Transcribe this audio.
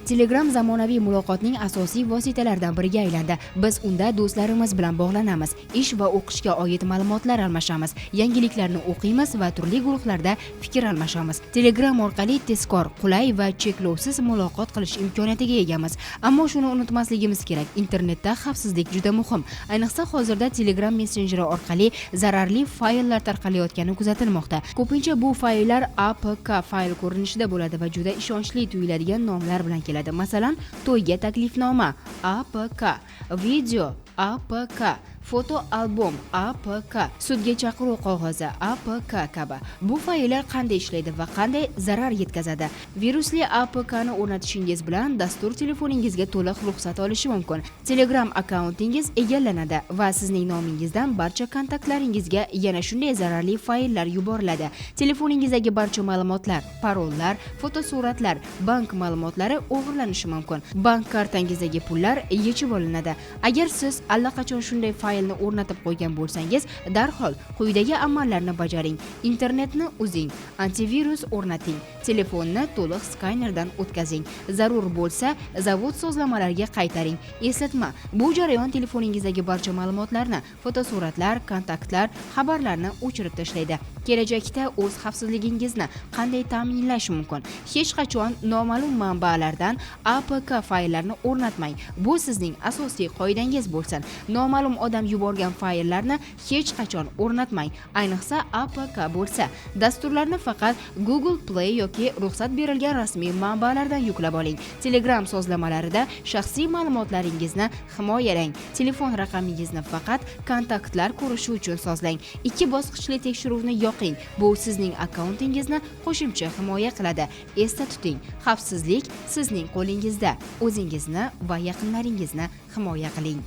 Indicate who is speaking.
Speaker 1: Telegram zamonaviy muloqotning asosiy vositalaridan biriga aylandi. Biz unda do'stlarimiz bilan bog'lanamiz, ish va o'qishga oid ma'lumotlar almashamiz, yangiliklarni o'qiymiz va turli guruhlarda fikr almashamiz. Telegram orqali tezkor, qulay va cheklovsiz muloqot qilish imkoniyatiga egamiz. Ammo shuni unutmasligimiz kerak, internetda xavfsizlik juda muhim. Ayniqsa hozirda Telegram messenjeri orqali zararli fayllar tarqalayotgani kuzatilmoqda. Ko'pincha bu fayllar APK fayl ko'rinishida bo'ladi va juda ishonchli tuyuladigan nomlar bilan keladi. Masalan, to'yga taklifnoma APK, video APK, foto albom APK, sudga chaqiruv qog'ozi APK kabi. Bu fayllar qanday ishlaydi va qanday zarar yetkazadi? Virusli APK ni o'rnatishingiz bilan dastur telefoningizga to'liq ruxsat olishi mumkin. Telegram akkauntingiz egallanadi va sizning nomingizdan barcha kontaktlaringizga yana shunday zararli fayllar yuboriladi. Telefoningizdagi barcha ma'lumotlar, parollar, fotosuratlar, bank ma'lumotlari o'g'irlanishi mumkin. Bank kartangizdagi pullar yechib olinadi. Agar siz allaqachon shunday faylni o'rnatib qo'ygan bo'lsangiz, darhol quyidagi amallarni bajaring. Internetni uzing, antivirus o'rnating, telefonni to'liq skanerdan o'tkazing. Zarur bo'lsa, zavod sozlamalariga qaytaring. Eslatma: bu jarayon telefoningizdagi barcha ma'lumotlarni, fotosuratlar, kontaktlar, xabarlarni o'chirib tashlaydi. Kelajakda o'z xavfsizligingizni qanday ta'minlash mumkin? Hech qachon noma'lum manbalardan APK fayllarni o'rnatmang. Bu sizning asosiy qoidangiz bo'lsin. Noma'lum odam yuborgan fayllarni hech qachon o'rnatmang, ayniqsa APK bo'lsa. Dasturlarni faqat Google Play yoki ruxsat berilgan rasmiy manbalardan yuklab oling. Telegram sozlamalarida shaxsiy ma'lumotlaringizni himoyalang. Telefon raqamingizni faqat kontaktlar ko'rishi uchun sozlang. Ikki bosqichli tekshiruvni yoqing. Bu sizning akkauntingizni qo'shimcha himoya qiladi. Esda tuting, xavfsizlik sizning qo'lingizda. O'zingizni va yaqinlaringizni himoya qiling.